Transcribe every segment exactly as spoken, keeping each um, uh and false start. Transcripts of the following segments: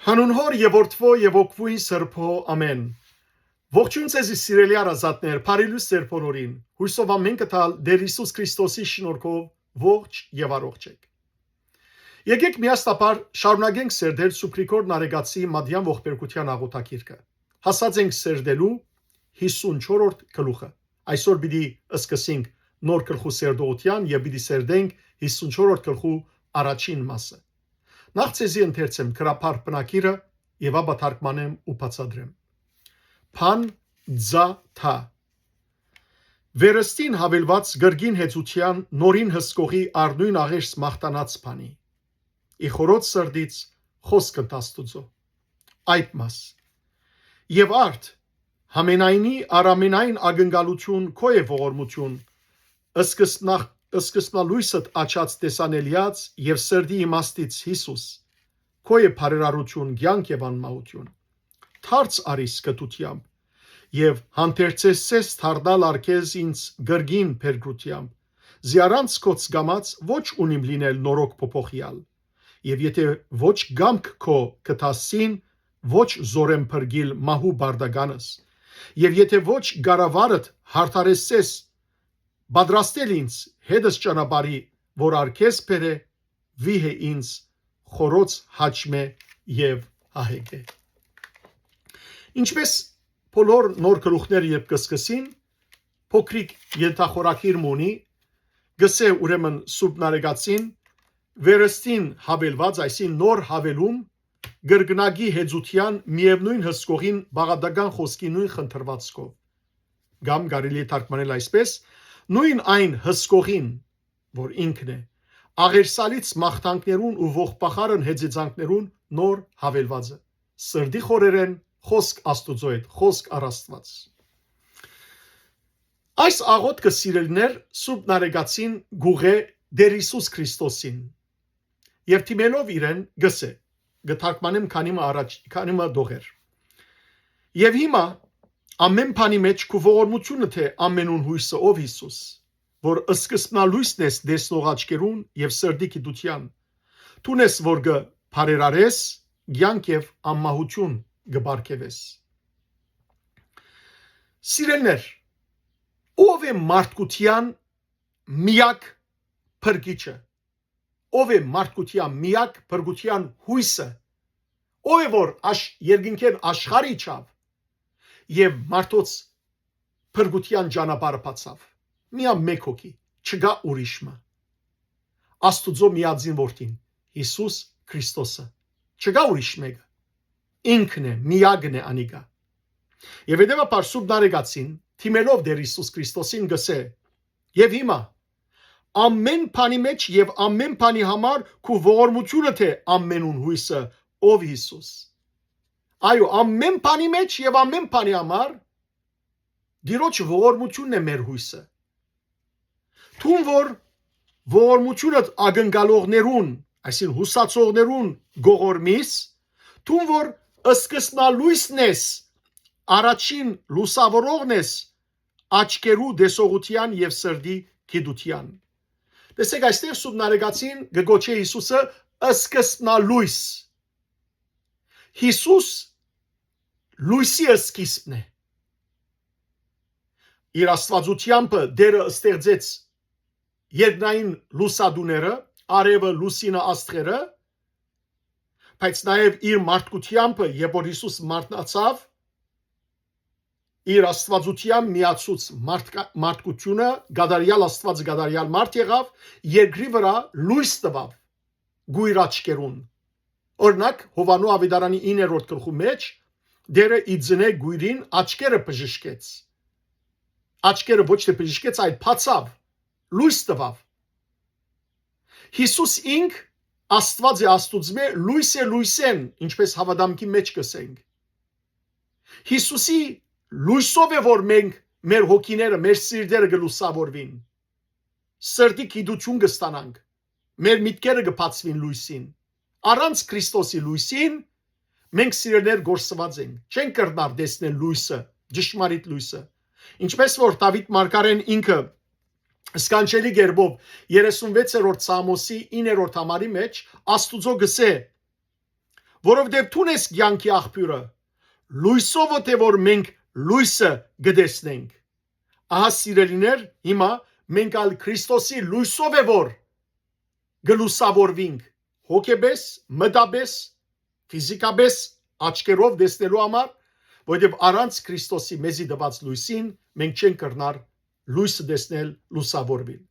Հանուն Հօր եւ Որդւոյ եւ Հոգւոյն Սրբոյ, ամէն։ Ողջոյն ձեզի, սիրելի հարազատներ, բարի լոյս ձեր բոլորին։ Յոյսով ամէն կը տալ Տէր Յիսուս Քրիստոսի շնորհքով ողջ եւ առողջ եք։ Եկեք միասնաբար շարունակենք սերտել Սուբրիգոր Նարեկացի մատեան ողբերգութեան աղօթագիրքը։ Հասած ենք սերտելու հիսուն չորրորդ գլուխը։ Այսօր պիտի սկսենք նոր գլխու սերտողութեան եւ պիտի սերտենք հիսուն չորրորդ գլխու առաջին մասը։ Նախ ձեզի ընթերցեմ գրաբար բնակիրը եւ ապա թարգմանեմ ու բացատրեմ։ Բան ձա թա։ Վերստին յաւելուած կրկին հեծութեան նորին հսկողի առնոյն աղերս մաղթանած բանի։ Ի խորոց սրտից խօսք ընդ Աստուծոյ։ Այդ մաս։ Եւ արդ, յամենայնի առ ամենայն ակնկալութիւն քո է ողորմութիւն, սկսնախ-, սկսնալոյսդ աչած տեսանելեաց եւ սրտի իմաստից Յիսուս, քո է բարերարութիւն, կեանք եւ անմահութիւն։ Դարձ առիս կտութեամբ, եւ հանդերձեսցես դառնալ առ քեզ ինձ կրկին փերկրութեամբ, զի առանց քո ցկամած ոչ ունիմ լինել նորոգ փոփոխեալ, եւ եթէ ոչ կամք քո կը դասին, ոչ զորեմ փրկիլ մահու պարտականս, եւ եթէ ոչ կառավարդ յարդարեսցես պատրաստել ինձ հետս ճանապարհի, որ առ քեզ բերէ, վիհ է ինձ խորոց հաճմէ եւ հահեկէ։ Ինչպես բոլոր նոր գլուխները երբ կը սկսին, փոքրիկ ենթախորագիր մը ունի, գսէ ուրեմն Սուրբ Նարեկացին, վերստին յաւելուած, այսին նոր յաւելում, կրկնակի հեծութեան միեւնոյն հսկողին բաղդական խօսքի նոյն խնդրուածքով։ Կամ կարելի է թարգմանել այսպես. նոյն այն հսկողին, որ ինքն է, աղերսալից մաղթանքներուն ու ողբախարն հեծեծանքներուն նոր յաւելուածը, սրտի խորերէն խօսք Աստուծոյ հետ, խօսք առ Աստուած։ Այս աղօթքը, սիրելիներ, Սուրբ Նարեկացին կուղղէ Տէր Յիսուս Քրիստոսին, եւ դիմելով իրեն գսէ, կը թարգմանեմ քանի մը առաջ, քանի մը դողեր։ Եւ հիմա, ամէն բանի մէջ քու ողորմութիւնը, թէ ամենուն յոյսը, ով Յիսուս, որ սկզբնալոյսն ես տեսնող աչքերուն եւ սրտի գիտութեան, դուն ես, որ կը բարերարես, կեանք եւ անմահութիւն կը պարգեւես։ Սիրելիներ, ո՞վ է մարդկութեան միակ փրկիչը, ո՞վ է մարդկութեան միակ փրկութեան յոյսը, ո՞վ է, որ աշ-, երկնքէն աշխարհ իջաւ եւ մարդոց փրկութեան ճանապարհը բացաւ։ Միայն մէկ հոգի, չկայ ուրիշ մը։ Աստուծոյ միածին որդին, Յիսուս Քրիստոսը։ Չկայ ուրիշ մէկը։ Ինքն է, միակն է անիկա։ Եւ հետեւաբար Սուրբ Նարեկացին, դիմելով Տէր Յիսուս Քրիստոսին, գսէ. «Եւ հիմա, ամէն բանի մէջ եւ ամէն բանի համար քու ողորմութիւնը, թէ ամենուն յոյսը, ով Յիսուս»։ Այո, ամէն բանի մէջ եւ ամէն բանի համար Տիրոջ ողորմութիւնն է մեր յոյսը։ Դուն որ ողորմութիւնդ ակնկալողներուն, այսինքն՝ յուսացողներուն կողորմիս, դուն որ սկզբնալոյսն ես, առաջին լուսաւորողն ես աչքերու տեսողութեան եւ սրտի գիտութեան։ Տեսեք, այստեղ Սուրբ Նարեկացին կը գոչէ Յիսուսը սկզբնալոյս։ Յիսուս լոյսի սկիզբն է։ Իր աստուածութեամբը Տէրը ստեղծեց երկնային լուսատուները, արեւը, լուսինը, աստղերը, բայց նաեւ իր մարդկութեամբը, երբ որ Յիսուս մարմնացաւ, իր աստուածութեան միացուց մարդկա-, մարդկությունը, կատարյալ Աստուածը կատարյալ մարդ եղաւ, երկրի վրայ լոյս տուաւ կույր աչքերուն։ Օրինակ, Յովհաննու աւետարանի իններորդ գլխու մէջ Տէրը ի ծնե կույրին աչքերը բժշկեց։ Աչքերը ոչ թե բժշկեց, այլ բացաւ, լոյս տուաւ։ Յիսուս ինք Աստուած է Աստուծմէ, լոյս է լոյսէն, ինչպես հաւատամքի մէջ կ'ըսենք։ Յիսուսի լոյսով է, որ մենք, մեր հոգիները, մեր սիրտերը կը լուսաւորուին, սրտի գիտութիւն կ'ստանանք, մեր միտքերը կը բացուին լոյսին։ Առանց Քրիստոսի լոյսին մենք, սիրելիներ, կորսուած ենք, չենք կրնար տեսնել լոյսը, ճշմարիտ լոյսը։ Ինչպես որ Դաւիթ մարգարեն ինքը սքանչելի կերպով երեսունվեցերորդ Սաղմոսի իններորդ համարի մէջ Աստուծոյ գսէ, որովհետեւ դուն ես կեանքի աղբիւրը, լոյսովը թէ որ մենք լոյսը կը տեսնենք։ Ահա, սիրելիներ, հիմա մենք ալ Քրիստոսի լոյսով է որ կը լուսաւորուինք հոգեպէս, մտապէս, ֆիզիկապէս աչքերով տեսնելու համար, որովհետեւ առանց Քրիստոսի մեզի տուած լոյսին մենք չենք կրնար լոյսը տեսնել, լուսաւորուիլ։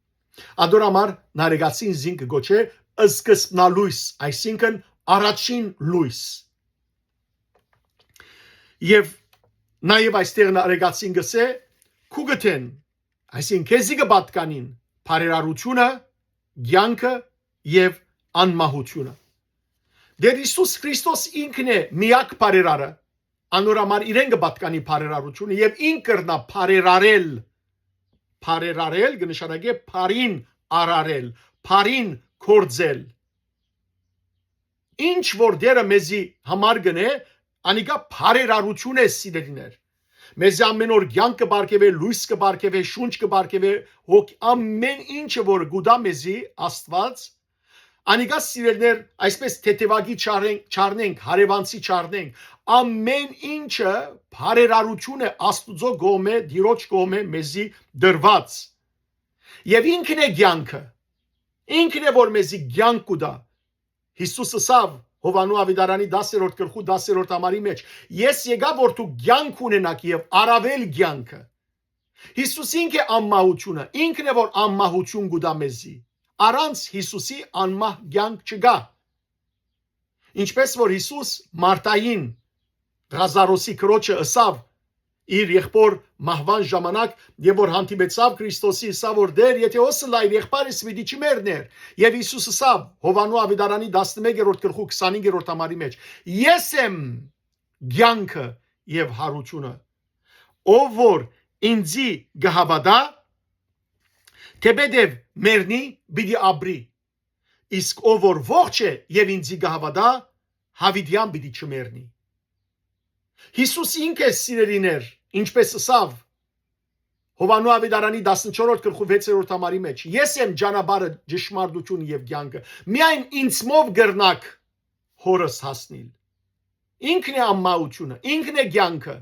Ադոր համար Նարեգացին զինք կը գոչէ սկզբնալոյս, այսինքն առաջին լոյս։ Եւ նաեւ այստեղ Նարեգացին գսէ, քու գտեն, այսինքն քեզի կը պատկանին բարերարությունը, կեանքը եւ անմահությունը։ Տէր Յիսուս Քրիստոս ինքն է միակ բարերարը, անոր համար իրեն կը պատկանի բարերարությունը եւ ինք կրնայ բարերարել։ Բարերարել կը նշանակէ բարին արարել, բարին գործել։ Ինչ որ Տէրը մեզի համար կ'ընէ, անիկա բարերարութիւն է, սիրելիներ։ Մեզի ամէն օր կեանք կը պարգեւէ, լոյս կը պարգեւէ, շունչ կը պարգեւէ, հոգ-, ամէն ինչը որ կու տայ մեզի Աստուած, անիկա, սիրելիներ, այսպես թեթեւակի չառենք, չառնենք, հարեւանցի չառնենք, ամէն ինչը բարերարութիւն է Աստուծոյ կողմէ, Տիրոջ կողմէ մեզի տրուած։ Եւ ինքն է կեանքը, ինքն է որ մեզի կեանք կու տայ։ Յիսուս ըսաւ Յովհաննու աւետարանի դասերորդ գլխու դասերորդ համարի մէջ. «Ես եկայ որ դուք կեանք ունենաք եւ առաւել կեանքը»։ Յիսուս ինք է անմահութիւնը, ինքն է որ անմահութիւն կու տայ մեզի։ Առանց Յիսուսի անմահ կեանք չկայ։ Ինչպես որ Յիսուս Մարտային, Ղազարոսի քրոջը, ըսաւ իր եղբոր մահուան ժամանակ, եւ որ հանդիպեցաւ Քրիստոսի, ըսաւ որ. «Տէր, եթէ հոս ըլլայր, եղբարս պիտի չմեռնէր»։ Եւ Յիսուս ըսաւ Յովհաննու աւետարանի տասնմեկերորդ գլխու քսանհինգերորդ համարի մէջ. «Ես եմ կեանքը եւ յարութիւնը։ Ով որ ինծի կը հաւատայ, թէպետեւ մեռնի, պիտի ապրի։ Իսկ ով որ ողջ է եւ ինծի կը հաւատայ, յաւիտեան պիտի չմեռնի»։ Յիսուս ինք է, սիրելիներ, ինչպես ըսաւ Յովհաննու աւետարանի տասնչորսերորդ գլխու վեցերորդ համարի մէջ. «Ես եմ ճանապարհը, ճշմարտությունը եւ կեանքը։ Միայն ինձմով կրնաք Հօրս հասնիլ»։ Ինքն է անմահութիւնը, ինքն է կեանքը,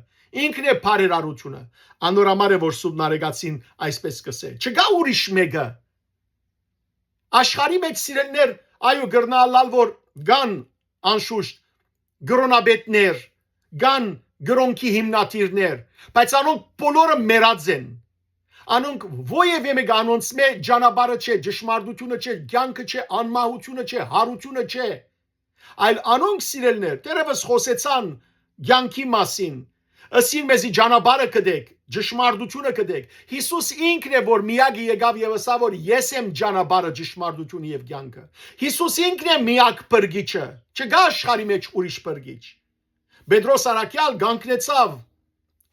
ինքն է բարերարութիւնը։ Անոր համար է որ Սուրբ Նարեգացին այսպես կ'ըսէ. «Չկայ ուրիշ մէկը»։ Աշխարհի մէջ, սիրելիներ, այո, կրնայ ըլլալ որ կան, անշուշտ, կրօնապետներ, կան կրօնքի հիմնադիրներ, բայց անոնք բոլորը մեռած են։ Անոնք, ովեւէ մէկը անոնցմէ ճանապարհը չէ, ճշմարտությունը չէ, կեանքը չէ, անմահութիւնը չէ, յարութիւնը չէ։ Այլ անոնք, սիրելիներ, դեռեւս խօսեցան կեանքի մասին, ըսին մեզի. «Ճանապարհը կ'ըտեք, ճշմարտությունը կ'ըտեք»։ Յիսուս ինքն է որ միակը եկաւ եւ ըսաւ որ «Ես եմ ճանապարհը, ճշմարտությունը եւ կեանքը»։ Յիսուս ինքն է միակ փրկիչը, չկայ աշխարհի մէջ ուրիշ փրկիչ։ Պետրոս առաքեալ կանգնեցաւ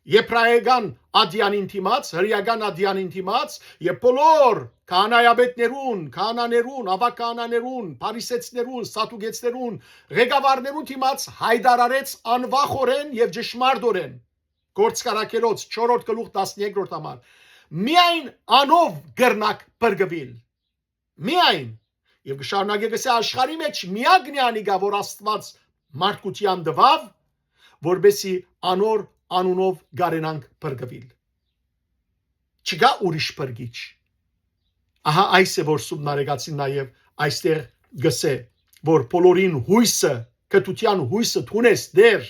եբրայական ատեանին դիմաց, հրեական ատեանին դիմաց, եւ բոլոր քահանայապետներուն, քահանաներուն, աւագ քահանաներուն, փարիսեցիներուն, սատուկեցիներուն, ղեկավարներուն դիմաց յայտարարեց անվախօրէն եւ ճշմարտօրէն։ Գործք առաքելոց չորրորդ գլուխ տասներկրորդ համար. «Միայն անով կրնաք փրկուիլ»։ Միայն։ Եւ կը շարունակէ կ'ըսէ. «Աշխարհի մէջ միակն է անիկա որ Աստուած մարդկութեան տուաւ, որպեսզի անոր անունով կարենանք փրկուիլ»։ Չկայ ուրիշ փրկիչ։ Ահա այս է որ Սուրբ Նարեգացին նաեւ այստեղ կ'ըսէ որ բոլորին յոյսը, կտութեան յոյսը դուն ես, Տէր։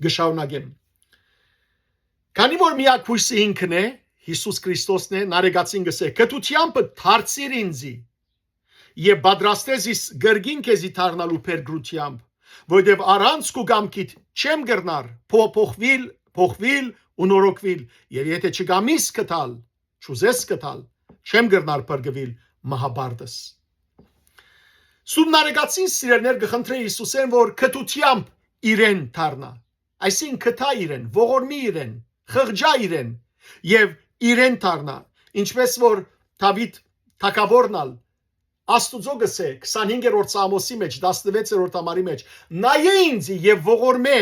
Կը շարունակեմ. «Քանի որ միակ յոյսը ինքն է, Յիսուս Քրիստոսն է, Նարեգացին կ'ըսէ. "Կտութեամբդ դարձիր ինծի եւ պատրաստէ զիս կրկին քեզի դառնալու փրկրութեամբ, որովհետեւ առանց քու կամքիդ չեմ կրնար փոփոխուիլ, փոխուիլ ու նորոգուիլ, եւ եթէ չկամիս գտալ, չուզես գտալ, չեմ կրնար փրկուիլ մահապարտս"։ Սուրբ Նարեգացին, սիրելիներ, կը խնդրէ Յիսուսէն որ կտութեամբ իրեն դառնայ, այսինքն՝ կտայ իրեն, ողորմի իրեն, խղճայ իրեն եւ իրեն դառնայ, ինչպես որ Դաւիթ թագաւորն ալ Աստուծոյ կ'ըսէ քսանհինգերորդ Սաղմոսի մէջ, տասնվեցերորդ համարի մէջ. «Նայէ ինձի եւ ողորմէ»,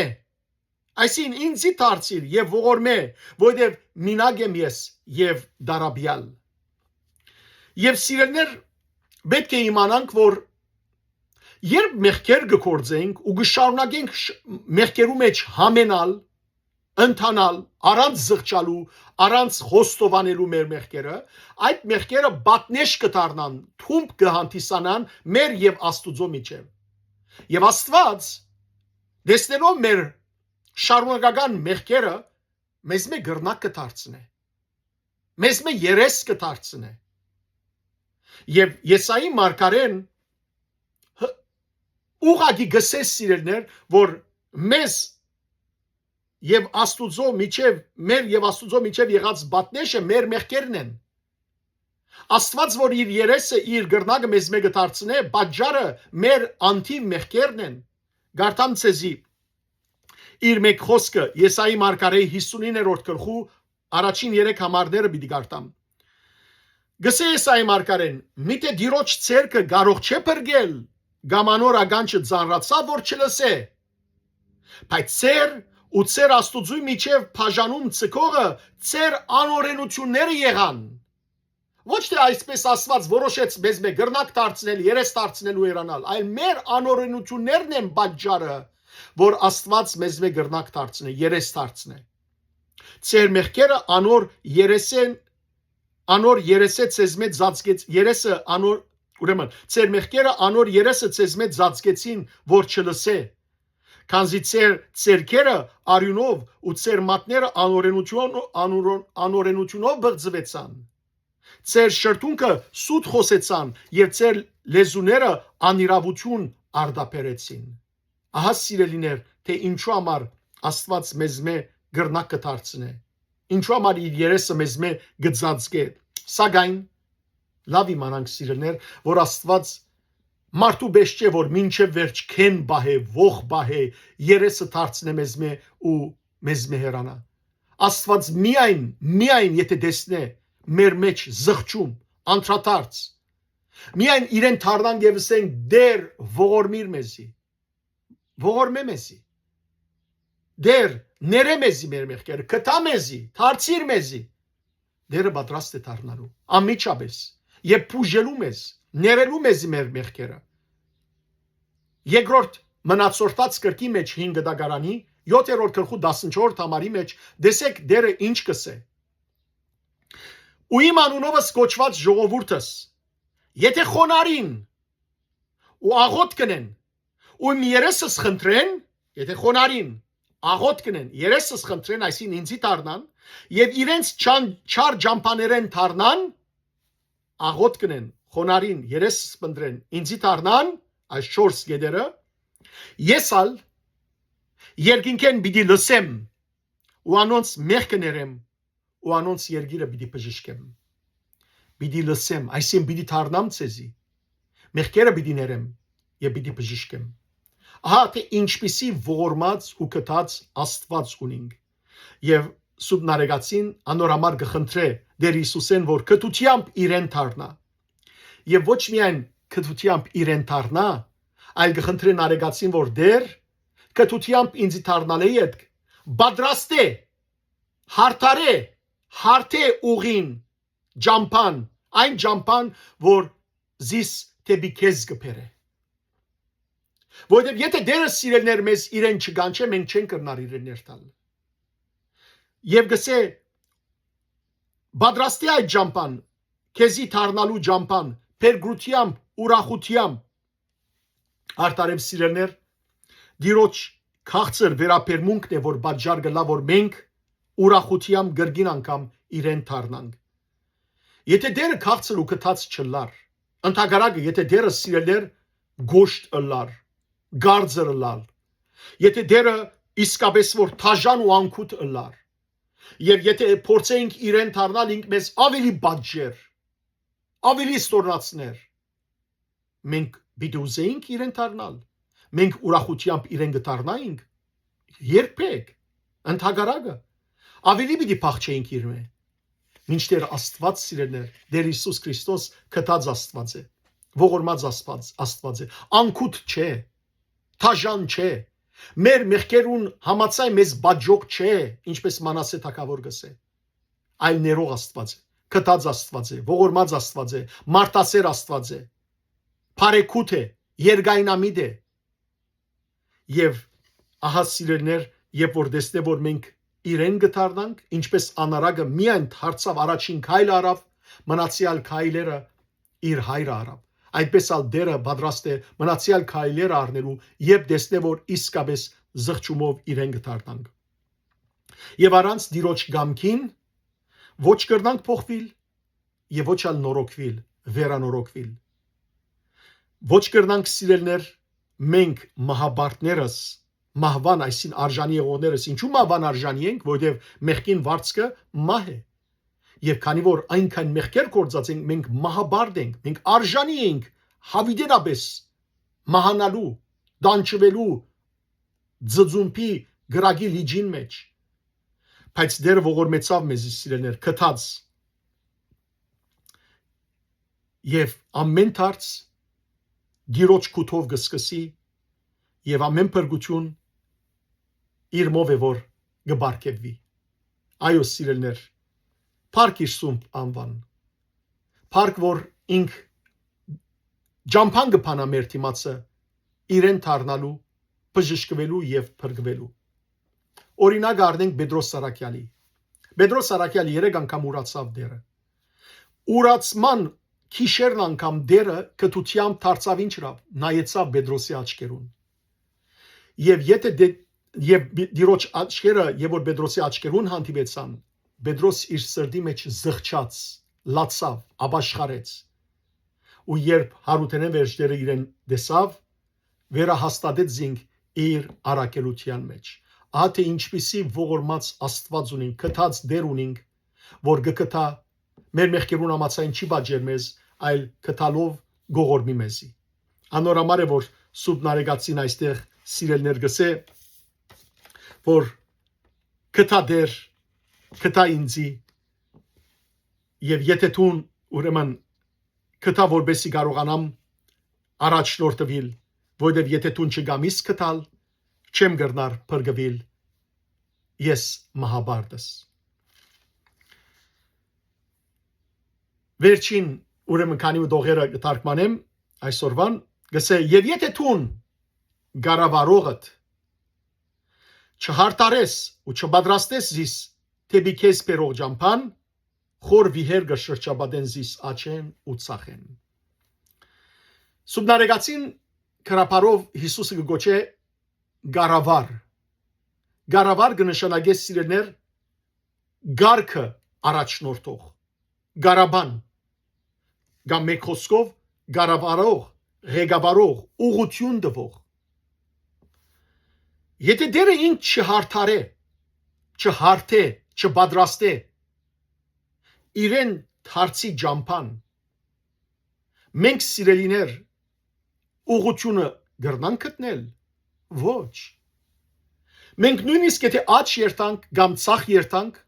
այսինքն՝ «Ինձի դարձիր եւ ողորմէ, որովհետեւ մինակ եմ ես եւ տառապեալ»։ Եւ, սիրելիներ, պէտք է իմանանք որ երբ մեղքեր կը գործենք ու կը շարունակենք մեղքերու մէջ համենալ, ընթանալ, առանց զղջալու, առանց խոստովանելու մեր մեղքերը, այդ մեղքերը պատնէշ կը դառնան, թումբ կը հանդիսանան մեր եւ Աստուծոյ միջեւ։ Եւ Աստուած, տեսնելով մեր շարունակական մեղքերը, մեզմէ կռնակ կը դարձնէ, մեզմէ երես կը դարձնէ։ Եւ Եսայի մարգարէն ը, ուղղակի կ'ըսէ, սիրելիներ, որ մեզ եւ Աստուծոյ միջեւ, մեր եւ Աստուծոյ միջեւ եղած պատնէշը մեր մեղքերն են։ Աստուած, որ իր երեսը, իր կռնակը մեզմէ կը դարձնէ, պատճառը մեր անթիւ մեղքերն են։ Կարդամ ձեզի իր մէկ խօսքը, Եսայի մարգարէի հիսունիններորդ գլխու առաջին երեք համարները պիտի կարդամ։ Կ'ըսէ Եսայի մարգարէն. «Միթէ Տիրոջ ձեռքը կարող չէ փրկել, կամ անոր ականջը ծանրացաւ որ չլսէ։ Բայց ձեր ու ձեր Աստուծոյ միջեւ բաժանում ձգողը ձեր անօրենութիւնները եղան»։ Ոչ թէ այսպես Աստուած որոշեց մեզմէ կռնակ դարձնել, երես դարձնել ու հեռանալ, այլ մեր անօրենութիւններն են պատճառը, որ Աստուած մեզմէ կռնակ դարձնէ, երես դարձնէ։ Ձեր մեղքերը անոր երեսեն, անոր երեսը ձեզմէ ծածկեց, երեսը անոր, ուրեմն, ձեր մեղքերը անոր երեսը ձեզմէ ծածկեցին, որ չլսէ, քանզի ձեր ձեռքերը արիւնով ու ձեր մատները անօրենութիւն-, անօր-, անօրենութիւնով բղծուեցան։ Ձեր շրթունքը սուտ խօսեցան եւ ձեր լեզուները անիրաւութիւն արտաբերեցին։ Ահա, սիրելիներ, թէ ինչու համար Աստուած մեզմէ կռնակ կը դարձնէ, ինչու համար իր երեսը մեզմէ կը ծածկէ։ Սակայն լաւ իմանանք, սիրելիներ, որ Աստուած մարդու պես չէ, որ մինչեւ վերջ քեն պահէ, ոխ պահէ, երեսը դարձնէ մեզմէ ու մեզմէ հեռանայ։ Աստուած միայն, միայն եթէ տեսնէ մեր մէջ զղջում, անդրադարձ, միայն իրեն դառնանք եւ ըսենք. «Տէր, ողորմիր մեզի, ողորմէ մեզի, Տէր, ներէ մեզի մեր մեղքերը, գթա մեզի, դարձիր մեզի»։ Տէրը պատրաստ է դառնալու անմիջապէս եւ բուժելու մեզ, ներելու մեզի մեր մեղքերը։ Երկրորդ Մնացորդաց գրքի մէջ հին գտակարանի յոթերորդ գլխու տասնչորսերորդ համարի մէջ տեսեք Տէրը ինչ կ'ըսէ. «Ու իմ անունովս կոչուած ժողովուրդս, եթէ խոնարհին ու աղօթք կ'ընեն ու իմ երեսս խնդրեն», եթէ խոնարհին, աղօթք կ'ընեն, երեսս խնդրեն, այսինքն ինձի դառնան, եւ իրենց չան-, չար ճամբաներէն դառնան, աղօթք կ'ընեն, խոնարհին, երեսս խնդրեն, ինձի դառնան, այս չորս կետերը, ես ալ երկնքէն պիտի լսեմ ու անոնց մեղքը ներեմ ու անոնց երկիրը պիտի բժշկեմ։ Պիտի լսեմ, այսինքն պիտի դառնամ ձեզի, մեղքերը պիտի ներեմ եւ պիտի բժշկեմ։ Ահա թէ ինչպիսի ողորմած ու գթած Աստուած ունինք։ Եւ Սուրբ Նարեկացին անոր համար կը խնդրէ Տէր Յիսուսէն, որ գթութեամբ իրեն դառնայ։ Եւ ոչ միայն գթութեամբ իրեն դառնայ, այլ կը խնդրէ Նարեկացին, որ Տէր, գթութեամբ ինձի դառնալէ ետք, պատրաստէ, յարդարէ, յարդէ ուղին, ճամբան, այն ճամբան, որ զիս դէպի քեզ կը բերէ։ Որովհետեւ եթէ Տէրը, սիրելիներ, մեզ իրեն չկանչէ, մենք չենք կրնար իրեն ներդալ։ Եւ կ'ըսէ. «Պատրաստէ այդ ճամբան, քեզի դառնալու ճամբան, փրկութեամբ, ուրախութեամբ»։ Արդարեւ, սիրելիներ, Տիրոջ քաղցր վերաբերմունքն է, որ պատճառ կ'ըլլայ, որ մենք ուրախութեամբ կրկին անգամ իրեն դառնանք։ Եթէ Տէրը քաղցր ու գթած չըլլար, ընդհակառակը, եթէ Տէրը, սիրելիներ, կոշտ ըլլար, կարծր ըլլար, եթէ Տէրը իսկապէս որ դաժան ու անկութ ըլլար, եւ եթէ փորձէինք իրեն դառնալ, ինք մեզ աւելի պատժէր, աւելի ստորնացներ, մենք պիտի ուզեինք իրեն դառնալ, մենք ուրախութեամբ իրեն կը դառնայինք, երբեք, ընդհակառակը, աւելի պիտի փախչեինք իրմէ։ Մինչդեռ Աստուած, սիրելիներ, Տէր Յիսուս Քրիստոս գթած Աստուած է, ողորմած Աստուած, Աստուած է, անկութ չէ, դաժան չէ, մեր մեղքերուն համաձայն մեզ պատժող չէ, ինչպես Մանասէ թագաւոր կ'ըսէ, այլ ներող Աստուած է, գթած Աստուած է, ողորմած Աստուած է, մարդասէր Աստուած է, բարեգութ է երկայնամիտ է։ Եւ ահա, սիրելիներ, երբ որ տեսնէ, որ մենք իրեն կդառնանք, ինչպես անարակը միայն դարձաւ, առաջին քայլը առաւ, մնացեալ քայլերը իր հայրը առաւ։ Այդպես ալ Տէրը պատրաստ է մնացեալ քայլերը առնելու, երբ տեսնէ, որ իսկապես զղջումով իրեն կդառնանք։ Եւ առանց Տիրոջ կամքին ոչ կրնանք փոխուիլ եւ ոչ ալ նորոգուիլ, վերանորոգուիլ։ Ոչ կրնանք, սիրելիներ, մենք մահաբարդներս, մահուան, այսին արժանի եղողներս, ինչու մահուան արժանի ենք, որովհետեւ մեղքին վարձքը մահ է։ Եւ քանի որ այնքան մեղքեր գործած ենք, մենք մահաբարդ ենք, մենք արժանի ենք հավիտենապէս մահանալու, տանջուելու, ծծումբի կրակի լիճին մէջ։ Բայց Տէրը ողորմեցաւ մեզի, սիրելիներ, գթաց, եւ ամէն դարձ Տիրոջ գութով կը սկսի, եւ ամէն փրկութիւն իրմով է, որ կը պարգեւուի։ Այո, սիրելիներ, փառք իր սուրբ անուան, փառք, որ ինք ճամբան կը բանայ մեր դիմացը իրեն դառնալու, բժշկուելու եւ փրկուելու։ Օրինակ առնենք Պետրոս Սարաքեալի։ Պետրոս Սարաքեալ երեք անգամ ուրացաւ Տէրը։ Ուրացման գիշերն անգամ Տէրը կթութեամբ դարձաւ, ինչ ըրաւ, նայեցաւ Պետրոսի աչքերուն։ Եւ եթէ դե-, եւ Տիրոջ աչքերը, երբ որ Պետրոսի աչքերուն հանդիպեցան, Պետրոս իր սրտի մէջ զղջաց, լացաւ, ապաշխարեց։ Ու երբ յարութենէն վերջ Տէրը իրեն տեսաւ, վերահաստատեց զինք իր առաքելութեան մէջ։ Ահա թե ինչպիսի ողորմած Աստուած ունինք, գթած Տէր ունինք, որ կը գթայ, մեր մեղքերուն համաձայն չի պատժեր մեզ, այլ գթալով կողորմի մեզի։ Անոր համար է, որ Սուրբ Նարեկացին այստեղ, սիրելիներ, կ'ըսէ, որ գթա Տէր, գթա ինձի, եւ եթէ դուն, ուրեմն, գթա, որպեսզի կարողանամ առաջնորդուիլ, որովհետեւ եթէ դուն չկամիս գթալ, չեմ կրնար փրկուիլ ես մահաբարդս։ Վերջին, ուրեմն, քանի մը տողերը կը թարգմանեմ այսօրվան, կ'ըսէ. «Եւ եթէ դուն կառավարողդ չհարդարես ու չպատրաստես զիս դէպի քեզ բերող ճամբան, խոր վիհեր կը շրջապատեն զիս աջէն ու ձախէն»։ Սուբնարեգացին գրաբարով Յիսուսը կը գոչէ կառավար։ Կառավար կը նշանակէ, սիրելիներ, կարգը առաջնորդող, կառաբան, կամ մէկ խօսքով կառավարող, ղեկավարող, ուղղութիւն տուող։ Եթէ Տէրը ինք չհարդարէ, չհարդէ, չպատրաստէ իրեն դարձի ճամբան, մենք, սիրելիներ, ուղղութիւնը կրնանք գտնել։ Ոչ։ Մենք նոյնիսկ եթէ աջ երթանք կամ ձախ երթանք,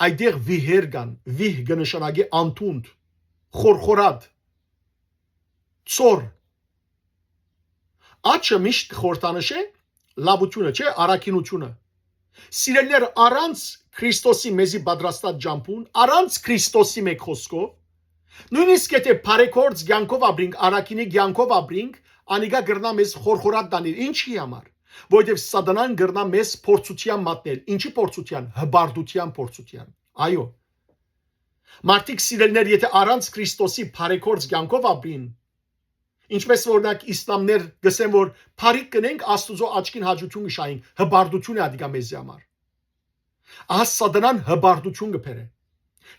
այդտեղ վիհեր կան, վիհ կը նշանակի անտունդ, խորխորատ, ծոր։ Աչը միշտ կը խորհրդանշէ լաւութիւնը, չէ՞, առաքինութիւնը։ Սիրելիներ, առանց Քրիստոսի մեզի պատրաստած ճամբուն, առանց Քրիստոսի, մէկ խօսքով, նոյնիսկ եթէ բարեգործ կեանքով ապրինք, առաքինի կեանքով ապրինք, անիկա կրնայ մեզ խորխորատ տանիլ։ Ինչի համար։ Որովհետեւ Սատանան կրնայ մեզ փորձութեան մատնել։ Ինչի փորձութեան։ Հպարտութեան փորձութեան։ Այո։ Մարդիկ, սիրելիներ, եթէ առանց Քրիստոսի բարեգործ կեանքով ապրին, ինչպես, օրինակ, իսլամներ կ'ըսեն, որ բարիք կ'ընենք, Աստուծոյ աչքին հաճութիւն կը շահենք, հպարտութիւն է ատիկա մեզի համար։ Ահա Սատանան հպարտութիւն կը բերէ։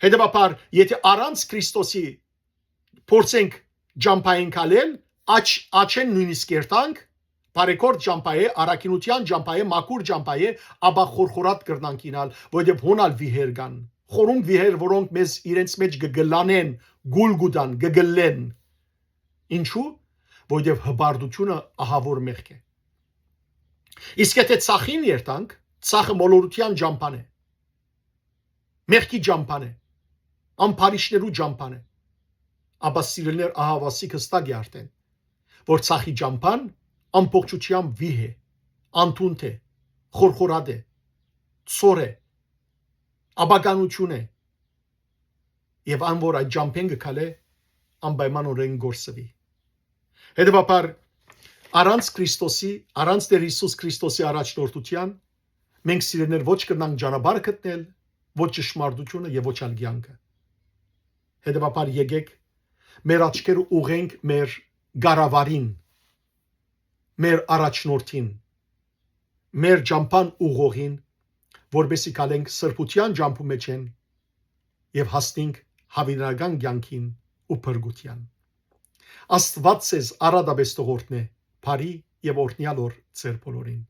Հետեւաբար, եթէ առանց Քրիստոսի փորձենք ճամբային քալել, աջ, աջէն նոյնիսկ երթանք, բարեգործ ճամբայէ, առաքինութեան ճամբայէ, մաքուր ճամբայէ, ապա խորխորատ կրնանք իյնալ, որովհետեւ հոն ալ վիհեր կան, խորունկ վիհեր, որոնք մեզ իրենց մէջ կը գլանեն, գուլ կու տան, կը գլլեն։ Ինչու՞։ Որովհետեւ հպարտութիւնը ահաւոր մեղք է։ Իսկ եթէ ձախին երթանք, ձախը մոլորութեան ճամբան է, մեղքի ճամբան է, ամբարիշներու ճամբան է, ապա, սիրելիներ, ահաւասիկ հստակ է արդեն, որ ձախի ճամբան ամբողջութեամբ վիհ է, անտունդ է, խորխորատ է, ծոր է, ապականութիւն է, եւ ան, որ այդ ճամբէն կը քալէ, անպայմանօրէն կորսուի։ Հետեւաբար, Առանց Քրիստոսի, առանց Տէր Յիսուս Քրիստոսի առաջնորդութեան, մենք, սիրելիներ, ոչ կրնանք ճանապարհ գտնել, ոչ ճշմարտությունը եւ ոչ ալ կեանքը։ Հետեւաբար, եկեք մեր աչքերը ուղղենք մեր կառավարին, մեր առաջնորդին, մեր ճամբան ուղղողին, որպեսզի գալենք սրբութեան ճամբու մէջէն եւ հասնենք յաւիտենական կեանքին ու փրկութեան։ Աստուած ձեզ առատապէս թող օրհնէ, բարի եւ օրհնեալ օր ձեր բոլորին։